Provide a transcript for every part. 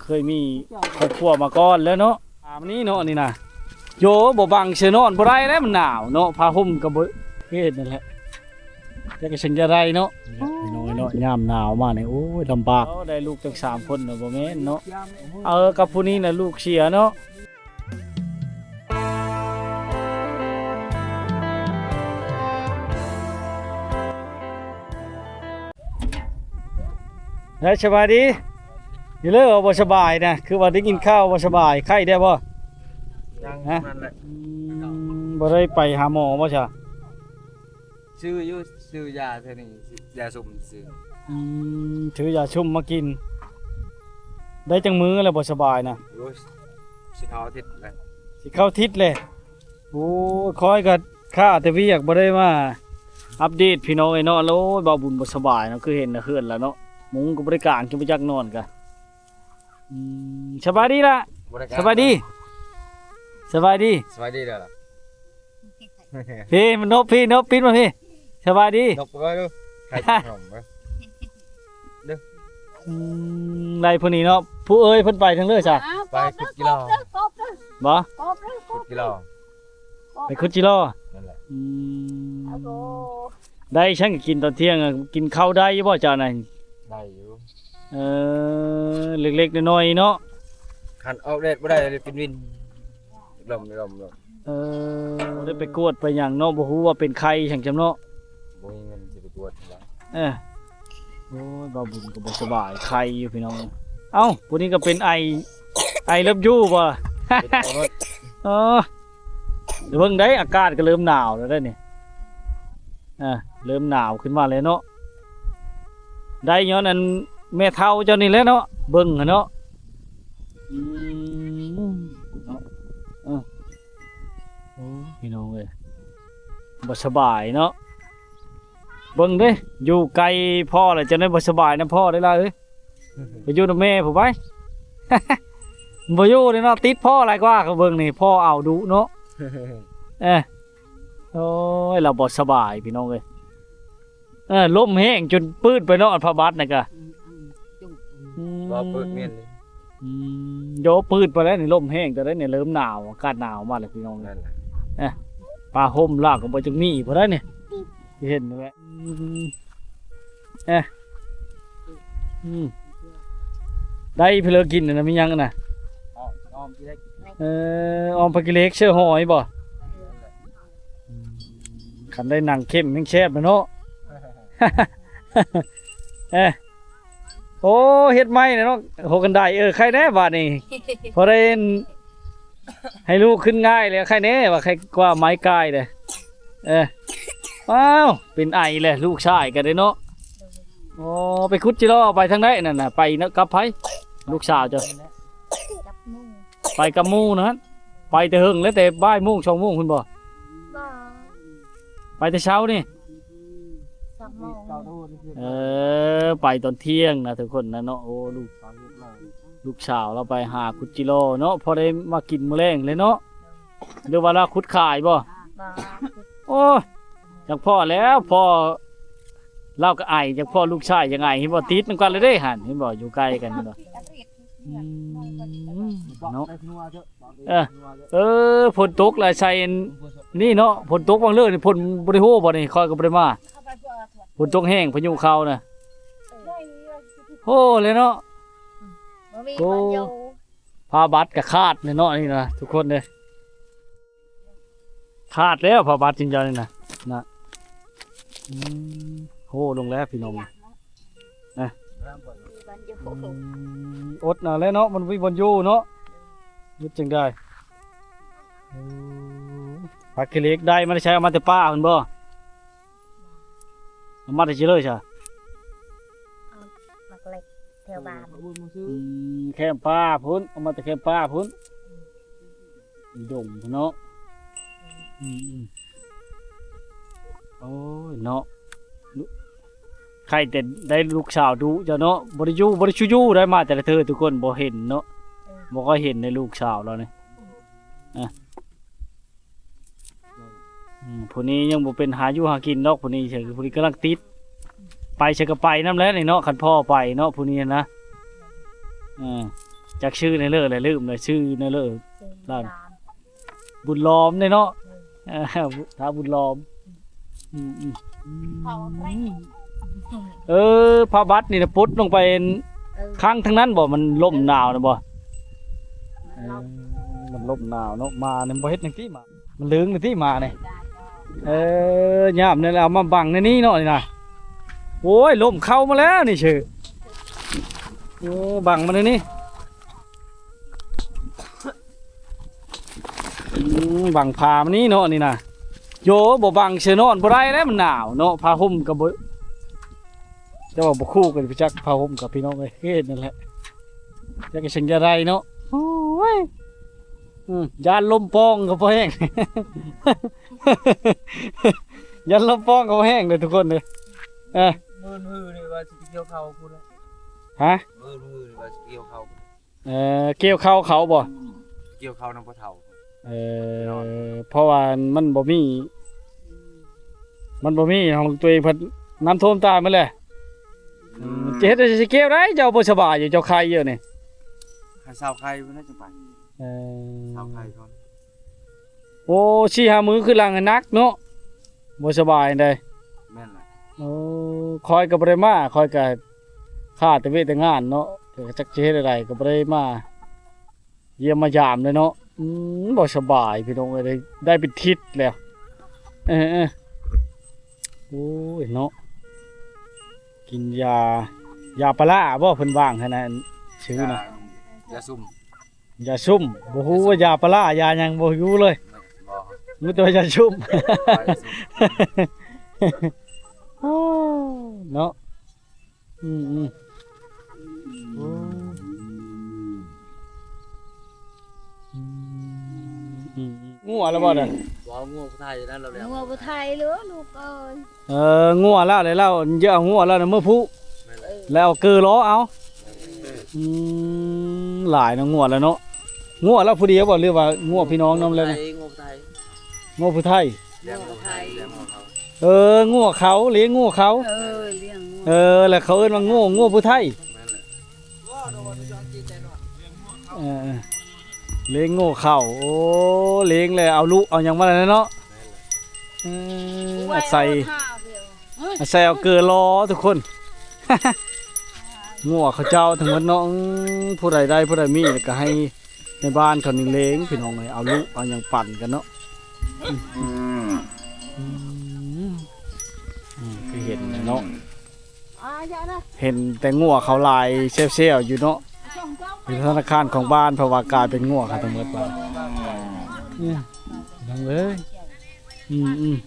ເຄີຍມີຄອບຄົວມາກ່ອນແລ້ວເນາະ. ອ່າ ນີ້ເນາະ ນີ້ນະ ໂຢ ບໍ່ບັງເສື້ອນອນບໍ່ໄດ້ແລ້ວ ມັນໜາວເນາະ. ຜ້າຫົ່ມກໍບໍ່ເຮັດນັ້ນແຫຼະ ຈັກຊິເຮັດຈັ່ງໃດເນາະ. ພີ່ນ້ອງເນາະ ຍາມໜາວມານີ້ ໂອ້ຍ ລຳບາກ. ເອົາ ໄດ້ລູກຕັ້ງສາມຄົນນະ ບໍ່ແມ່ນເນາະ. ເອີ ກັບຜູ້ນີ້ນະ ລູກເສຍເນາະ. ເອີ ສະບາຍດີ. ຢູ່ເລີບໍ່ສະບາຍນະ ຄືວ່າໄດ້ຍິນຂ່າວບໍ່ສະບາຍ ໄຂ້ແດ່ບໍ່? ຍັງ ຮະ? ນັ້ນແຫຼະ. ອືມ ບໍ່ໄດ້ໄປຫາໝໍບໍ່ຊະ? ຊື້ຢູ່ ຊື້ຢາເທື່ອນີ້ ຢາຊຸມຊື້. ອືມ ຊື້ຢາຊຸມມາກິນ. ໄດ້ຈັກມື້ແລ້ວບໍ່ສະບາຍນະ? ໂອ້ຍ ຊິເຂົ້າອາທິດແລ້ວ ຊິເຂົ້າອາທິດແລ້ວ. ໂອ້ຍ ຂ້ອຍກໍຄ້າແຕ່ວຽກ ບໍ່ໄດ້ມາອັບເດດພີ່ນ້ອງເອີຍເນາະ. ໂອ້ຍ ບ່າວບຸນບໍ່ສະບາຍເນາະ ຄືເຫັນນະ ເຮືອນລະເນາະ ມຸງກໍບໍ່ໄດ້ກາງ ຈະບໍ່ຈັກນອນກະ. ອືມ ສະບາຍດີລະ. ບໍ່ໄດ້ກາງ ສະບາຍດີ ສະບາຍດີ ສະບາຍດີເດີລະ. ພີ່ ມັນນົບ ພີ່ນົບ ປິດມາ ພີ່. ສະບາຍດີ ນົບ ເບິ່ງດູ ໄຂ່ຂະໜົມເບິ່ງ. ອືມ ໄລ່ຜູ້ນີ້ເນາະ ຜູ້ເອີຍເພິ່ນໄປທາງເລີຊະ. ໄປຂຸດກິໂລ ບໍ່? ຂຸດກິໂລ ໄປຂຸດຈິລໍ. ນັ້ນແຫຼະ. ອືມ ໄດ້ຊັ້ນກໍກິນຕອນທ່ຽງ ກິນເຂົ້າໄດ້ຢູ່ບໍ່ເຈົ້ານັ້ນ? ໄດ້ຢູ່. ເອີ ເລັກໆນ້ອຍໆເນາະ. ຄັນອອກແດດບໍ່ໄດ້ເລີຍ ເປັນວິນ ລົມ ລົມ ລົມ. ເອີ ບໍ່ໄດ້ໄປກວດໄປຫຍັງເນາະ ບໍ່ຮູ້ວ່າເປັນໄຂ້ຫຍັງຈຳເນາະ. ບໍ່ມີເງິນຊິໄປກວດຫຍັງ. ເອີ ໂອ້ຍ ບ່າວບຸນກໍບໍ່ສະບາຍ ໄຂ້ຢູ່ພີ່ນ້ອງ. ເອົ້າ ຜູ້ນີ້ກໍເປັນໄອ ໄອເລີບຢູບໍ່? ເປັນໄອໝົດ. ເອີ ເບິ່ງໄດ໋ ອາກາດກໍເລີ່ມໜາວແລ້ວເດ້ນີ້. ອ່າ ເລີ່ມໜາວຂຶ້ນມາແລ້ວເນາະ ໄດ້ຍ້ອນອັນແມ່ເຖົ້າເຈົ້ານີ້ແຫຼະເນາະ ເບິ່ງຫັ້ນເນາະ. ອືມ ເນາະ ເອີ ໂອ້ ພີ່ນ້ອງເອີຍ ບໍ່ສະບາຍເນາະ. ເບິ່ງເດ້ ຢູ່ໄກພໍ່ແລ້ວ ເຈົ້າໄດ້ບໍ່ສະບາຍນຳພໍ່ໄດ໋ລະເອີຍ. ໄປຢູ່ນຳແມ່ພຸ້ນໄປ ບໍ່ຢູ່ເດ້ເນາະ ຕິດພໍ່ຫຼາຍກວ່າ. ເບິ່ງນີ້ ພໍ່ເອົາດຸເນາະ. ເອີ ໂອ້ຍ ລາວບໍ່ສະບາຍພີ່ນ້ອງເອີຍ. ເອີ ລົມແຮງຈົນປືດໄປເນາະ ພະບັດນັ້ນກະ. ອືມ ອືມ ອືມ ບໍ່ ປືດແມ່ນເລີຍ. ອືມ ໂຢ ປືດໄປແລ້ວນີ້ ລົມແຮງແຕ່ໃດນີ້ ເລີ່ມໜາວ ອາກາດໜາວມາແລ້ວພີ່ນ້ອງ. ນັ້ນແຫຼະ. ເອີ ຜ້າຫົ່ມລາວກໍບໍ່ຈັກມີພຸ້ນໃດ໋ນີ້ ເຫັນແຫຼະ. ອືມ ເອີ ອືມ ໄດ້ເພິ່ນເລີກກິນນະ ມີຫຍັງນະ? ເອີ ອອມຜັກຂີ້ເຫຼັກ ເສື້ອຫອຍບໍ່? ອືມ ຄັນໄດ້ໜັງເຂັມແຮງແຊບແລ້ວເນາະ. ເອີ ໂອ້ ເຮັດໃໝ່ແລ້ວເນາະ ຫົວກັນໄດ. ເອີ ໄຄແດ່ບາດນີ້ ພໍໄດ້ ໃຫ້ລູກຂຶ້ນງ່າຍແລ້ວ ໄຄແດ່ວ່າ ໄຄກວ່າໄມ້ກາຍເດ້. ເອີ ອ້າວ ເປັນໄອແຫຼະ ລູກຊາຍກໍໄດ້ເນາະ. ໂອ້ ໄປຂຸດຈິລໍ ໄປທາງໃດນັ້ນນະ? ໄປນະ ກັບໃຜ? ລູກສາວເຈົ້າ ກັບໝູ່ ໄປກັບໝູ່ນັ້ນ. ໄປແຕ່ເຫິງແລ້ວ ແຕ່ບ່າຍໂມງ ສອງໂມງພຸ້ນບໍ່? ບໍ່ ໄປແຕ່ເຊົ້ານີ້ ສອງໂມງ. ເອີ ໄປຕອນທ່ຽງນະທຸກຄົນນະເນາະ. ໂອ້ ລູກ ລູກສາວລາວໄປຫາຂຸດຈິລໍເນາະ ພໍໄດ້ມາກິນມື້ແລງເລີຍເນາະ. ຫຼືວ່າລາວຂຸດຂາຍບໍ່? ບໍ່ ໂອ້ຍ ຈັກພໍ້ແລ້ວ ພໍ້ລາວກໍໄອ ຈັກພໍ້ລູກຊາຍຍັງໄອ. ເຫັນບໍ່ ຕິດນຳກັນເລີຍເດ້ຫັ້ນ ເຫັນບໍ່ ຢູ່ໃກ້ກັນເນາະ. ອືມ ເນາະ ເອີ ເອີ ຝົນຕົກລະໃສ່ອັນນີ້ເນາະ ຝົນຕົກຫວ່າງເລີນີ້ ຝົນບໍ່ໄດ້ໂຮບໍ່ນີ້ ຂ້ອຍກໍບໍ່ໄດ້ມາ. ຝົນຕົກແຮງ ພາຍຸເຂົ້ານະ ໂຮແລ້ວເນາະ. ບໍ່ມີບ່ອນຢູ່ ໂອ້ ຜ້າບັດກໍຂາດແລ້ວເນາະ ນີ້ນະທຸກຄົນເດ້. ຂາດແລ້ວຜ້າບັດຈິງຈານີ້ນະ ນະ ອືມ ໂຫລົງແລ້ວພີ່ນ້ອງນະ. ອືມ ອົດເອົາແຫຼະເນາະ ມັນບໍ່ມີບ່ອນຢູ່ເນາະ ເຮັດຈັ່ງໃດ. ໂອ້ ຜັກຂີ້ເຫຼັກໄດ້ມາແຕ່ໃສ? ເອົາມາແຕ່ປ່າພຸ້ນບໍ່? ເອົາມາແຕ່ໃສເລີຍຊະ? ເອົາໝາກເຫຼັກແຖວບ້ານ. ອືມ ແຄມປ່າພຸ້ນ ເອົາມາແຕ່ແຄມປ່າພຸ້ນ ດົງພຸ້ນເນາະ. ອືມ ອືມ ໂອ້ຍເນາະ ໃຄແຕ່ໄດ້ລູກສາວດຸເຈົ້າເນາະ ບໍ່ໄດ້ຢູ່ ບໍ່ໄດ້ຊູ່ຢູ່ໄດ້ມາແຕ່ລະເທື່ອທຸກຄົນ ບໍ່ເຫັນເນາະ ບໍ່ຄ່ອຍເຫັນໃນລູກສາວລາວນີ້. ອ່ະ ອືມ ຜູ້ນີ້ຍັງບໍ່ເປັນຫາຢູ່ຫາກິນດອກ ຜູ້ນີ້ ຜູ້ນີ້ກຳລັງຕິດ ໄປໃສກໍໄປນຳແຫຼະນີ້ເນາະ ຄັນພໍ່ໄປເນາະ ຜູ້ນີ້ນະ. ເອີ ເ ຈັກຊື່ແດ່ເລີ ແລ້ວລືມແລ້ວ ຊື່ແດ່ເລີ ຫຼານ ບຸນຫຼອມເດ້ເນາະ. ເອີ ທ້າວບຸນຫຼອມ. ອືມໆ ເຂົາ ເອີ ຜ້າບັດນີ້ນະ ປົດລົງໄປ ເອີ ຂັງທາງນັ້ນບໍ່? ມັນລົມໜາວນະບໍ່? ເອີ ມັນລົມໜາວເນາະ. ໝານີ້ບໍ່ເຮັດຫຍັງຕິ ໝາ ມັນເລິງແລ້ວຕິໝານີ້. ເອີ ຍາມນີ້ແຫຼະ ເອົາມາບັງໃນນີ້ເນາະ ນີ້ນະ. ໂອ້ຍ ລົມເຂົ້າມາແລ້ວນີ້ເຊີ. ໂອ້ ບັງມາໃນນີ້. ອືມ ບັງຜ້າມານີ້ເນາະ ນີ້ນະ. ໂຢ ບໍ່ບັງເສືອນອນບໍ່ໄດ້ແລ້ວ ມັນໜາວເນາະ. ຜ້າຫົ່ມກໍບໍ່ ແຕ່ວ່າບໍ່ຄູ່ກັນໄປຈັກ ຜ້າຫົ່ມກັບ ພີ່ນ້ອງເອີຍ. ເຮັດນັ້ນແຫຼະ ຈັກຊິຈັ່ງໃດເນາະ. ໂອ້ຍ ອືມ ຢ້ານລົມປ່ອງກໍບໍ່ແຮງ ຢ້ານລົມປ່ອງກໍບໍ່ແຮງເດີ້ທຸກຄົນເດີ້. ເອີ ມື້ອື່ນນີ້ວ່າຊິໄປກ່ຽວເຂົ້າພຸ້ນແຫຼະ. ຮະ? ມື້ອື່ນນີ້ວ່າຊິໄປກ່ຽວເຂົ້າ. ເອີ ກ່ຽວເຂົ້າເຂົາບໍ່? ກ່ຽວເຂົ້ານຳພໍ່ເຖົ້າ. ເອີ ເພາະວ່າມັນບໍ່ມີ ມັນບໍ່ມີຂອງຕົວເອງ ເພິ່ນນ້ຳຖ້ວມຕາຍໝົດແລ້ວ. ອືມ ຈະເຮັດຈັ່ງໃດຊິກ່ຽວໄດ້? ເຈົ້າບໍ່ສະບາຍຢູ່ ເຈົ້າໄຂ້ຢູ່ນີ້. ໃຫ້ເຊົາໄຂ້ພຸ້ນແຫຼະຈັ່ງໄປ. ເອີ ເຊົາໄຂ້ກ່ອນ. ໂອ້ ສີ່ຫ້າມື້ຄືຫຼັງໜັກເນາະ ບໍ່ສະບາຍໃດ. ແມ່ນແຫຼະ. ໂອ້ ຂ້ອຍກໍບໍ່ໄດ້ມາ ຂ້ອຍກໍຂ້າແຕ່ວຽກແຕ່ງານເນາະ ກໍຈັກຊິເຮັດແນວໃດ ກໍບໍ່ໄດ້ມາຢ້ຽມມາຢາມເລີຍເນາະ. ອືມ ບໍ່ສະບາຍພີ່ນ້ອງເອີຍ ໄດ້ ໄດ້ເປັນທິດແລ້ວ. ເອີໆ ໂອ້ຍເນາະ ກິນຢາ ຢາປາລາບໍ່ ເພິ່ນວ່າງຫັ້ນນະ ຊື່ນະ ຢາ ຢາຊຸມ. ຢາຊຸມ ບໍ່ຮູ້ວ່າຢາປາລາ ຢາຫຍັງ ບໍ່ຮູ້ເລີຍ. ບໍ່ ຮູ້ແຕ່ວ່າຢາຊຸມ ຢາຊຸມ ເນາະ. ອືມໆ ໂອ້ ອືມໆ ງົວແລ້ວບໍ່ນະ? ບໍ່ ງົວຜູ້ໄທນັ້ນແລ້ວ ງົວຜູ້ໄທເລີຍລູກເອີຍ. ເອີ ງົວແລ້ວ ແລ້ວ ແລ້ວຢາງົວແລ້ວນະ ມື້ຜູ້ ແມ່ນແຫຼະ ແລ້ວເກີລໍເອົາ. ອືມ ຫຼາຍເນາະ ງົວແລ້ວເນາະ. ງົວແລ້ວຜູ້ດຽວບໍ່ ຫຼືວ່າງົວພີ່ນ້ອງນຳແລ້ວນະ? ງົວໄທ ງົວຜູ້ໄທ ລ້ຽງງົວໄທ ລ້ຽງງົວເຂົາ. ເອີ ງົວເຂົາ ລ້ຽງງົວເຂົາ. ເອີ ລ້ຽງງົວ ເອີ ແລ້ວເຂົາເອີ້ນວ່າງົວ ງົວຜູ້ໄທ. ແມ່ນແຫຼະ. ເອີ ລ້ຽງງົວເຂົາ. ໂອ້ ລ້ຽງແລ້ວເອົາລຸເອົາຫຍັງມາແລ້ວເນາະ. ເອີ ອາໄສ ອາໄສເອົາເກີຫຼໍທຸກຄົນ. ງົວເຂົາເຈົ້າທັງໝົດເນາະ. ອືມ ຜູ້ໃດໄດ້ ຜູ້ໃດມີ ແລ້ວກໍໃຫ້ໃນບ້ານເຂົານີ້ລ້ຽງ ພີ່ນ້ອງເອີຍ ເອົາລຸເອົາຫຍັງປັນກັນເນາະ. ອືມ ອືມ ອືມ ຄືເຫັນແຫຼະເນາະ. ອ່າ ຢ່ານະ ເຫັນແຕ່ງົວເຂົາຫຼາຍແຊວໆຢູ່ເນາະ. ຢູ່ທະນາຄານຂອງບ້ານ ເພາະວ່າກາຍເປັນງົວເຂົາທັງໝົດບາດນີ້. ອືມ ພີ່ນ້ອງເອີຍ. ອືມ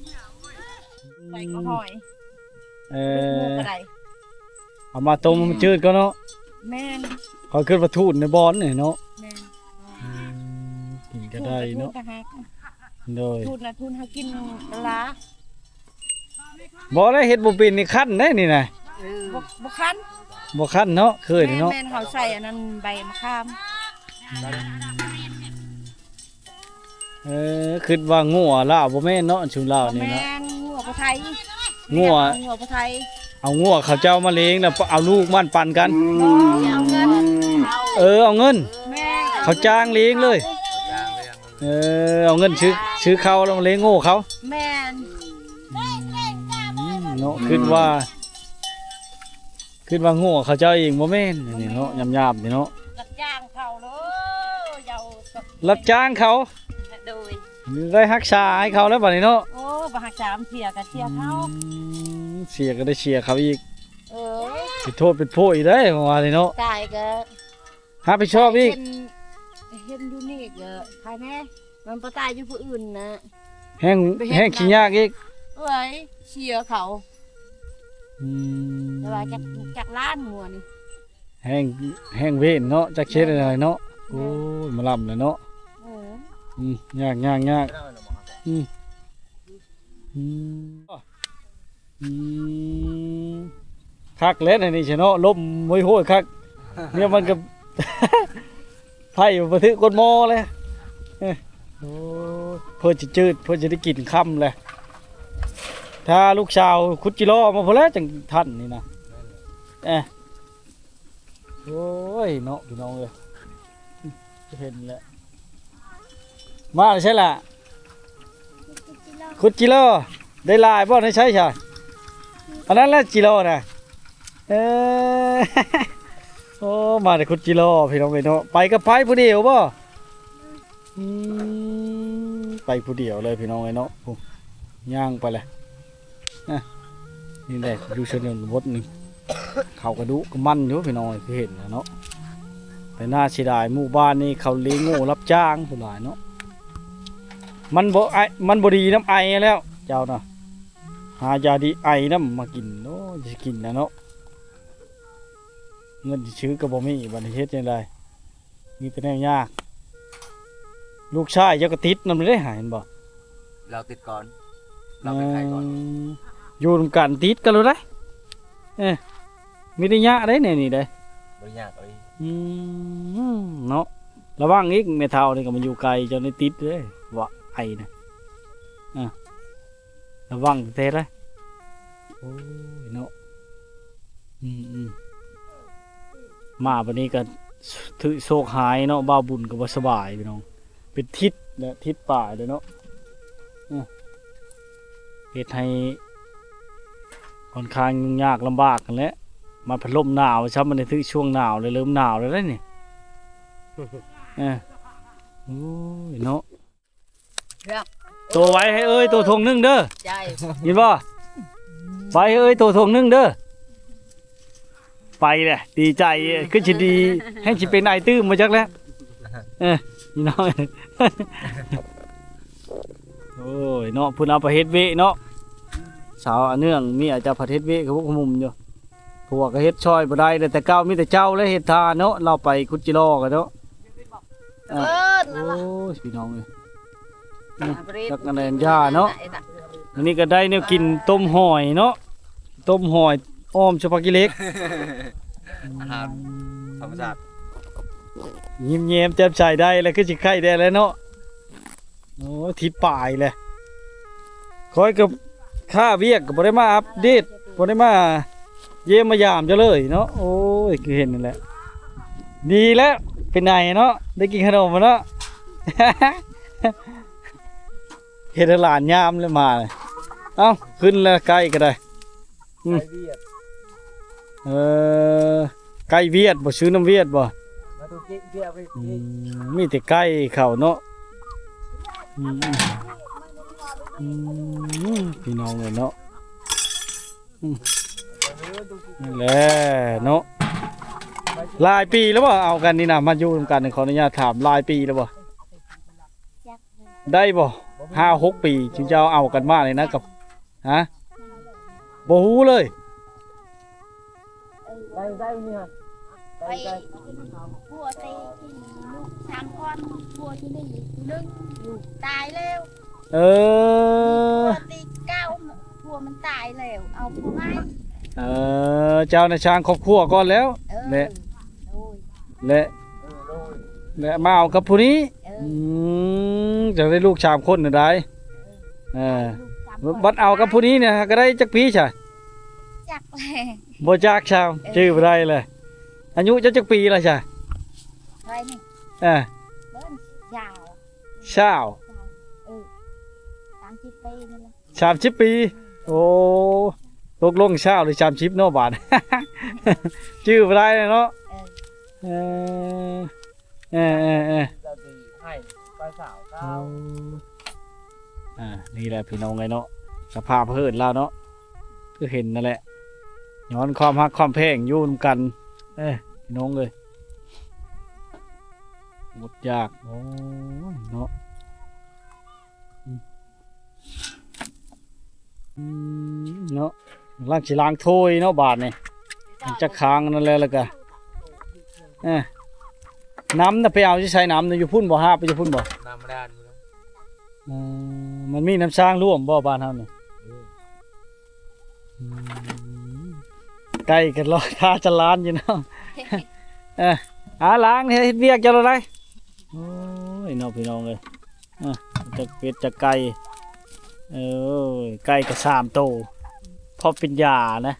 ໆ ໃສ່ກໍຫອຍ. ເອີ ເອົາມາຕົ້ມໃຫ້ມັນຈືດກ່ອນເນາະ. ແມ່ນ. ຂ້ອຍຄິດວ່າທູນໃນບ່ອນນີ້ເນາະ. ແມ່ນ. ອືມ ກິນກໍໄດ້ເນາະ. ທູນກໍຫາກ. ໂດຍ. ທູນນະ ທູນຫາກິນລາ. ບໍ່ໄດ້ເຮັດບໍ່ເປັນນີ້ຄັນໄດ໋ນີ້ນະ. ເອີ ບໍ່ ບໍ່ຄັນ ບໍ່ຄັນເນາະ ເຄີຍນີ້ເນາະ. ແມ່ນໆ ເຮົາໃສ່ອັນນັ້ນ ໃບມະຂາມ. ອືມ ເອີ ຄິດວ່າງົວລາວ ບໍ່ແມ່ນເນາະ ອັນຊຸມລາວນີ້ເນາະ. ບໍ່ແມ່ນ ງົວຜູ້ໄທ. ງົວ ງົວຜູ້ໄທ. ເອົາງົວເຂົາເຈົ້າມາລ້ຽງ ແລ້ວເອົາລູກມັນປັນກັນ. ບໍ່ ເອົາເງິນ. ເອີ ເອົາເງິນ. ແມ່ນ. ເຂົາຈ້າງລ້ຽງເລີຍ. ເອີ ເອົາເງິນຊື້ ຊື້ເຂົ້າແລ້ວມາລ້ຽງງົວເຂົາ. ແມ່ນ. ອືມ ເນາະ ຄິດວ່າ ຄິດວ່າງົວເຂົາເຈົ້າເອງ ບໍ່ແມ່ນອັນນີ້ເນາະ. ຍາມໆນີ້ເນາະ ຮັບຈ້າງເຂົາເດີ ເຈົ້າ ຮັບຈ້າງເຂົາ. ໂດຍ. ໄດ້ຮັກສາໃຫ້ເຂົາແລ້ວບັດນີ້ເນາະ. ໂອ້ ບໍ່ຮັກສາ ເສຍກໍເສຍເຂົາ. ອືມ ເສຍກໍໄດ້ເສຍເຂົາອີກ. ເອີ ເປັນໂທດເປັນໂພດອີກເດ້ ວ່ານີ້ເນາະ. ຕາຍກໍຮັບຜິດຊອບອີກ. ເຫັນ ເຫັນຢູ່ນີ້ກໍໃຜແດ່ ມັນບໍ່ຕາຍຢູ່ຜູ້ອື່ນນະ. ແຮງ ແຮງຂີ້ຍາກອີກ. ເອີຍ ເສຍເຂົາ. ອືມ ແຕ່ວ່າຈັກ ຈັກລ້ານງົວນີ້. ແຮງ ແຮງເວນເນາະ ຈັກເຮັດແນວໃດເນາະ. ແມ່ນ. ໂອ້ຍ ມາລຳແລ້ວເນາະ. ເອີ ອືມ ຍາກ ຍາກ ຍາກ. ອືມ ອືມ ອືມ ຄັກແລ້ວໃນນີ້ຊະເນາະ ລົມໂຫຍໆຄັກ. ເມຍມັນກໍ ໄຜບໍ່ຖືກກົດໝໍ້ເລີຍ. ເອີ ໂອ້ ເພື່ອຈະຈືດ ເພື່ອຈະໄດ້ກິນຄ່ຳແຫຼະ. ຖ້າລູກສາວຂຸດຈິລໍມາພຸ້ນແຫຼະ ຈັ່ງທັນນີ້ນະ. ເອີ ໂອ້ຍເນາະ ພີ່ນ້ອງເອີຍ. ເຫັນແລ້ວ ມາແລ້ວໃຊ່ລະ ຂຸດຈີໂລ ໄດ້ຫຼາຍບໍ່ ໃນໃຊ້ຊະ ອັນນັ້ນແຫຼະຈີໂລນະ ເອີ ໂອ້ ມາແຕ່ຂຸດຈີໂລ ພີ່ນ້ອງເອີຍເນາະ ໄປກໍໄປຜູ້ດຽວບໍ່? ອືມ ໄປຜູ້ດຽວເລີຍພີ່ນ້ອງເອີຍເນາະ ໂອ້ ຍ່າງໄປແຫຼະ ນະ ນີ້ແຫຼະ ຢູ່ຊົນນະບົດນີ້ ເຂົາກະດຸກະໝັ່ນຢູ່ພີ່ນ້ອງເອີຍ ຄືເຫັນນະເນາະ ແຕ່ໜ້າເສຍດາຍ ໝູ່ບ້ານນີ້ເຂົາລີໂງ່ຮັບຈ້າງສ່ວນຫຼາຍເນາະ ມັນບໍ່ໄອ ມັນບໍ່ດີນຳໄອແລ້ວ ເຈົ້ານະ ຫາຢາດີໄອນຳມາກິນ ໂອ້ຍ ຊິກິນນະເນາະ ເງິນຊິຊື້ກໍບໍ່ມີ ບັດນີ້ເຮັດຈັ່ງໃດ? ມີແຕ່ແນວຍາກ ລູກຊາຍເຈົ້າກໍຕິດນຳເດ້ ເຫັນບໍ່? ລາວຕິດກ່ອນ ລາວເປັນໄຂ້ກ່ອນ ເອີ ຢູ່ນຳກັນຕິດກັນໂລດເດ້ ເອີ ມີໄລຍະເດ້ແນວນີ້ເດ້ ບໍ່ໄລຍະເອີຍ ອືມ ເນາະ ລະວັງອີກ ແມ່ເຖົ້ານີ້ກໍມາຢູ່ໄກ ເຈົ້ານີ້ຕິດເດ້ ວ່າໄອນະ ອ່າ ລະວັງແທ້ໆ ໂອ້ຍເນາະ ອືມໆ ມາບັດນີ້ກໍຖືກໂຊກຮ້າຍເນາະ ບ່າວບຸນກໍບໍ່ສະບາຍພີ່ນ້ອງ ເປັນທິດແຫຼະ ທິດປາຍແລ້ວເນາະ ອືມ ເຮັດໃຫ້ຂ້ອນຂ້າງຫຍຸ້ງຍາກລຳບາກຫັ້ນແຫຼະ ມາພັດລົມໜາວຊ້ຳ ມັນຖືກຊ່ວງໜາວແລ້ວ ເລີ່ມໜາວແລ້ວເດ້ນີ້ ເອີ ໂອ້ຍເນາະ ໂຕໄວ້ໃຫ້ເອີຍໂຕຖົງໜຶ່ງເດີ ໃຈ ຍິນບໍ່? ໄວ້ໃຫ້ເອີຍໂຕຖົງໜຶ່ງເດີ ໄປແຫຼະ ດີໃຈ ຄືຊິດີ ແຮງຊິເປັນໄອຕື່ມບໍ່ຈັກແຫຼະ ເອີ ພີ່ນ້ອງ ໂອ້ຍເນາະ ເພິ່ນເອົາໄປເຮັດເວະເນາະ ສາວອາເນື່ອງ ເມຍຈະພັດເຮັດເວະຂະມຸກຂະມຸມຢູ່ ຜົວກໍເຮັດຊ່ອຍບໍ່ໄດ້ ແຕ່ເກົ່າມີແຕ່ເຈົ້າແຫຼະເຮັດທ່າເນາະ ລາວໄປຂຸດຈີຫຼໍ່ກັນເນາະ ອ່າ ເອີ້ນນັ້ນລະ ໂອ້ຍ ພີ່ນ້ອງເອີຍ ອືມ ຈັກອັນໃດອັນຢາເນາະ ອັນນີ້ກໍໄດ້ແນວກິນຕົ້ມຫອຍເນາະ ຕົ້ມຫອຍອ້ອມສະປາກິເລັກ ອາຫານທຳມະຊາດ ຍິ້ມແຍ້ມແຈ່ມໃສໄດ້ແລ້ວ ຄືຊິໄຂ້ແດ່ແລ້ວເນາະ ໂອ້ຍ ທິດປາຍແຫຼະ ຂ້ອຍກໍຄາວຽກກໍບໍ່ໄດ້ມາອັບເດດ ບໍ່ໄດ້ມາຢ້ຽມມາຢາມເຈົ້າເລີຍເນາະ ໂອ້ຍ ຄືເຫັນນັ້ນແຫຼະ ດີແລ້ວ ເປັນໄອເນາະ ໄດ້ກິນຂະໜົມແລ້ວເນາະ ເຮັດໃຫ້ຫຼານຍາມແລ້ວມາ ເອົ້າ ຂຶ້ນແລ້ວ ໄກ່ກໍໄດ້ ອືມ ໄກ່ວຽດ ເອີ ໄກ່ຫວຽດບໍ່? ຊື້ນຳຫວຽດບໍ່? ອືມ ມີແຕ່ໄກ່ເຂົາເນາະ ອືມ ອືມ ພີ່ນ້ອງເອີຍເນາະ ອືມ ນັ້ນແຫຼະເນາະ ຫຼາຍປີແລ້ວບໍ່? ເອົາກັນນີ້ນະ ມາຢູ່ນຳກັນ ຂໍອະນຸຍາດຖາມ ຫຼາຍປີແລ້ວບໍ່? ໄດ້ບໍ່? ຫ້າຫົກປີ ຈຶ່ງຈະເອົາກັນມານີ້ນະ ກັບ ຮະ? ບໍ່ຮູ້ເລີຍ ໄດ້ ໄດ້ນີ້ຮະ ໄດ້ ໄດ້ ຜົວແຕ່ທີ່ລູກສາມຄົນ ຜົວທີ່ໜຶ່ງ ຜູ້ໜຶ່ງຢູ່ ຕາຍແລ້ວ ເອີ ຜົວທີ່ເກົ່າ ຜົວມັນຕາຍແລ້ວ ເອົາຜົວໃໝ່ ເອີ ເຈົ້ານະສ້າງຄອບຄົວກ່ອນແລ້ວ ເອີ ແລະ ໂດຍ ແລະ ເອີ ໂດຍ ແລະ ມາເອົາກັບຜູ້ນີ້ ເອີ ອືມ ຈັ່ງໄດ້ລູກສາມຄົນນະໄດ ເອີ ເອີ ລູກສາມຄົນ ບັດເອົາກັບຜູ້ນີ້ນະ ກໍໄດ້ຈັກປີຊະ? ຈັກແຫຼະ ບໍ່ຈັກຊ້ຳ ເອີ ຈື່ບໍ່ໄດ້ເລີຍ ອາຍຸເຈົ້າຈັກປີລະຊະ? ເທົ່າໃດນີ້? ເອີ ເບິ່ງ ຊາວ ຊາວ ເອີ ສາມສິບປີນີ້ລະ ສາມສິບປີ ໂອ້ ຕົກລົງຊາວຫຼືສາມສິບເນາະບາດ ຈື່ບໍ່ໄດ້ເນາະ ເອີ ເອີ ເອີ ເອີ ເອີ ເອີ ເອີ ນີ້ແຫຼະພີ່ນ້ອງເອີຍເນາະ ສະພາບເຮືອນລາວເນາະ ຄືເຫັນນັ້ນແຫຼະ ຍ້ອນຄວາມຮັກຄວາມແພງຢູ່ນຳກັນ ເອີ ພີ່ນ້ອງເອີຍ ອົດຢາກ ໂອ້ຍ ເນາະ ອືມ ອືມ ເນາະ ກຳລັງຊິລ້າງຖ້ວຍເນາະບາດນີ້ ຈັກຄ້າງອັນນັ້ນແລ້ວ ແລ້ວກະ ເອີ ນ້ຳນະໄປເອົາຢູ່ໃສ? ນ້ຳນະຢູ່ພຸ້ນບໍ່? ຫາບໄປຢູ່ພຸ້ນບໍ່? ນ້ຳບາດານ ເອີ ມັນມີນ້ຳສ້າງຮ່ວມບໍ່ບ້ານເຮົານີ້? ອືມ ອືມ ໄກ່ກໍລໍຖ້າຈະລ້ານຢູ່ເນາະ ເອີ ອາ ລ້າງເຮັດວຽກເຈົ້າລະໄດ ໂອ້ຍ ເນາະ ພີ່ນ້ອງເອີຍ ອ່ະ ຈັກເປັດຈັກໄກ່ ເອີຍ ໄກ່ກໍສາມໂຕ ພໍເປັນຢານະ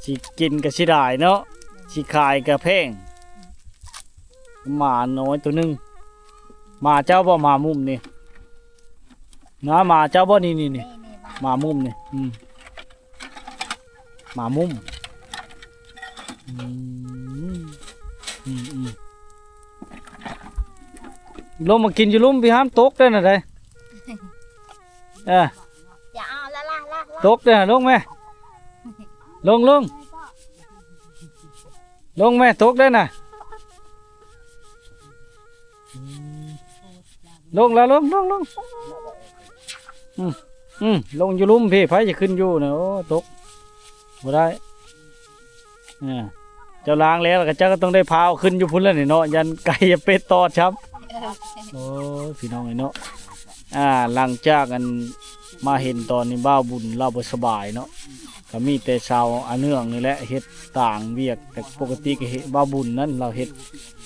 ຊິກິນກໍເສຍດາຍເນາະ ຊິຂາຍກໍແພງ ໝານ້ອຍໂຕໜຶ່ງ. ໝາເຈົ້າບໍ່? ໝາມຸມນີ້ນະ ໝາເຈົ້າບໍ່? ນີ້ໆໆ ນີ້ໆ ໝາ ໝາມຸມນີ້ ອືມ ໝາມຸມ ອືມ ອືມໆ ລົງມາກິນຢູ່ລຸ່ມພີ່ ຫ້າມຕົກເດີ້ນະ ໄດ ເອີ ຢ່າເອົາ ລະ ລະ ລະ ລະ ຕົກເດີ້ ລົງແມ່ ລົງ ລົງ ລົງແມ່ ຕົກເດີ້ນະ ອືມ ລົງລະ ລົງ ລົງ ລົງ ອືມ ອືມ ລົງຢູ່ລຸ່ມພີ້ ໃຜຈະຂຶ້ນຢູ່ນະ ໂອ້ ຕົກ ບໍ່ໄດ້ ອ່າ ເຈົ້າລ້າງແລ້ວ ແລ້ວກໍເຈົ້າກໍຕ້ອງໄດ້ພາເອົາຂຶ້ນຢູ່ພຸ້ນແລ້ວນີ້ເນາະ ຢ້ານໄກ່ຢ້ານເປັດຕອດຊ້ຳ. ໂອ້ຍ ພີ່ນ້ອງເອີຍເນາະ ອ່າ ຫຼັງຈາກອັນມາເຫັນຕອນນີ້ ບ່າວບຸນລາວບໍ່ສະບາຍເນາະ ກໍມີແຕ່ສາວອາເນື່ອງນີ້ແຫຼະເຮັດຕາງວຽກ ແຕ່ປົກກະຕິກໍເຮັດ ບ່າວບຸນນັ້ນລາວເຮັດ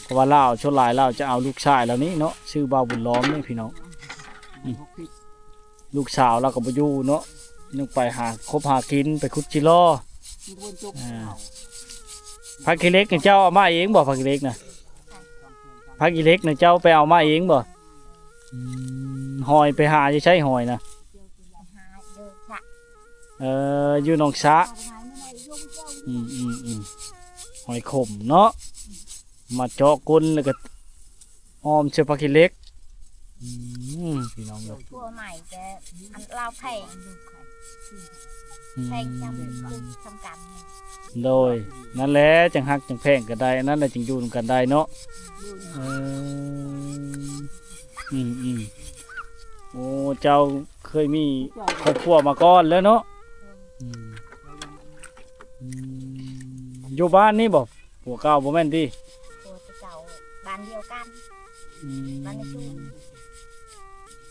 ເພາະວ່າລາວ ສ່ວນຫຼາຍລາວຈະເອົາລູກຊາຍລາວນີ້ເນາະ ຊື່ບ່າວບຸນລ້ອມນີ້ ພີ່ນ້ອງ ອືມ. ລູກສາວລາວກໍບໍ່ຢູ່ເນາະ ຍັງໄປຫາຄົບຫາກິນ ໄປຂຸດຈິລໍ. ອ່າ ຜັກຂີ້ເຫຼັກນີ້ເຈົ້າເອົາມາເອງບໍ່? ຜັກຂີ້ເຫຼັກນະ ຜັກຂີ້ເຫຼັກນະ ເຈົ້າໄປເອົາມາເອງບໍ່? ອືມ ຫອຍໄປຫາຢູ່ໃສຫອຍນະ? ເອີ ຢູ່ໜອງສະ ອືມໆໆ ຫອຍຂົມເນາະ ມາເຈາະກົ້ນ ແລ້ວກໍອ້ອມໃສ່ຜັກຂີ້ເຫຼັກ ອືມ ພີ່ນ້ອງເອີຍ ຜົວໃໝ່ແຕ່ອັນລາວແພງ ອືມ ແພງຈຳ ຈຳກັນ ໂດຍ ນັ້ນແຫຼະ ຈັ່ງຮັກຈັ່ງແພງກັນໄດ້ ອັນນັ້ນແຫຼະຈຶ່ງຢູ່ນຳກັນໄດ້ເນາະ ເອີ ອືມໆ ໂອ້ ເຈົ້າເຄີຍມີຄອບຄົວມາກ່ອນແລ້ວເນາະ ອືມ ອືມ ຢູ່ບ້ານນີ້ບໍ່? ຜົວເກົ່າບໍ່ແມ່ນຕິ? ຜົວເກົ່າບ້ານດຽວກັນ ອືມ ບ້ານໃນສູງ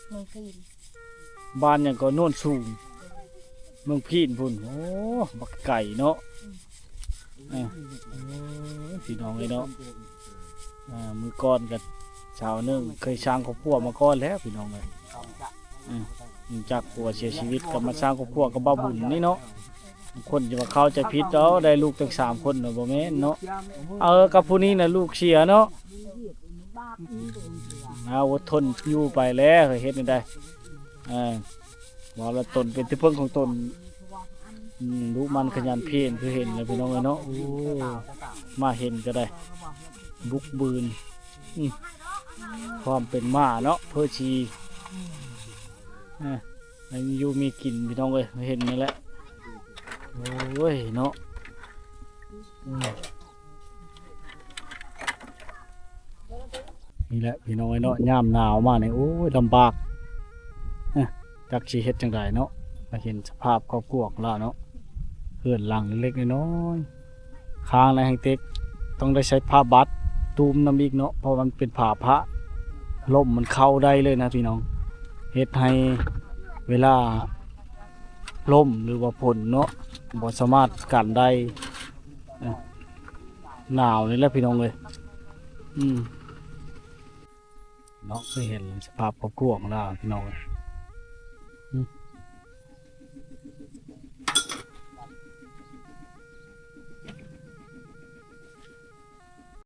ເມືອງພີນ ບ້ານຫຍັງກໍ? ໂນນສູງ ເມືອງພີນພຸ້ນ ໂອ້ ບັກໄກເນາະ ອືມ ເອີ ໂອ້ຍ ພີ່ນ້ອງເອີຍເນາະ ອ່າ ມື້ກ່ອນກໍສາວໜຶ່ງເຄີຍສ້າງຄອບຄົວມາກ່ອນແລ້ວ ພີ່ນ້ອງເອີຍ ອືມ ຫຼັງຈາກຜົວເສຍຊີວິດກໍມາສ້າງຄອບຄົວກັບບ່າວບຸນນີ້ເນາະ ບາງຄົນຈະວ່າເຂົ້າໃຈຜິດ ເອົາ ໄດ້ລູກຕັ້ງສາມຄົນນະ ບໍ່ແມ່ນເນາະ ເອີ ກັບຜູ້ນີ້ນະລູກເສຍເນາະ ອືມ ເອົາ ອົດທົນຢູ່ໄປແຫຼະ ເຮັດແນວໃດ ເອີ ວ່າລະຕົນເປັນທີ່ເພິ່ງຂອງຕົນ ອືມ ດຸໝັ່ນຂະຫຍັນພຽນ ຄືເຫັນແລ້ວ ພີ່ນ້ອງເອີຍເນາະ ໂອ້ ມາເຫັນກໍໄດ້ ບຸກບືນ ອືມ ຄວາມເປັນມ້າເນາະ ເພີຊີ ອ່າ ໃຫ້ມີຢູ່ມີກິນ ພີ່ນ້ອງເອີຍ ເຫັນນີ້ແຫຼະ ໂອ້ຍເນາະ ອືມ ນີ້ແຫຼະ ພີ່ນ້ອງເອີຍເນາະ ຍາມໜາວມານີ້ ໂອ້ຍ ລຳບາກ ເອີ ຈັກຊິເຮັດຈັ່ງໃດເນາະ ມາເຫັນສະພາບຄອບຄົວຂອງລາວເນາະ ເຮືອນຫຼັງເລັກໆ ນ້ອຍໆ ຄ້າງໃນແຮງເຕັກ ຕ້ອງໄດ້ໃຊ້ຜ້າບັດ ຕູມນຳອີກເນາະ ເພາະວ່າມັນເປັນຜ້າພະ ລົມມັນເຂົ້າໄດ້ເລີຍນະພີ່ນ້ອງ ເຮັດໃຫ້ເວລາລົມ ຫຼືວ່າຝົນເນາະ ບໍ່ສາມາດກັນໄດ້ ເອີ ໜາວນີ້ແຫຼະພີ່ນ້ອງເອີຍ ອືມ ເນາະ ຄືເຫັນສະພາບຄອບຄົວຂອງລາວ ພີ່ນ້ອງເອີຍ ອືມ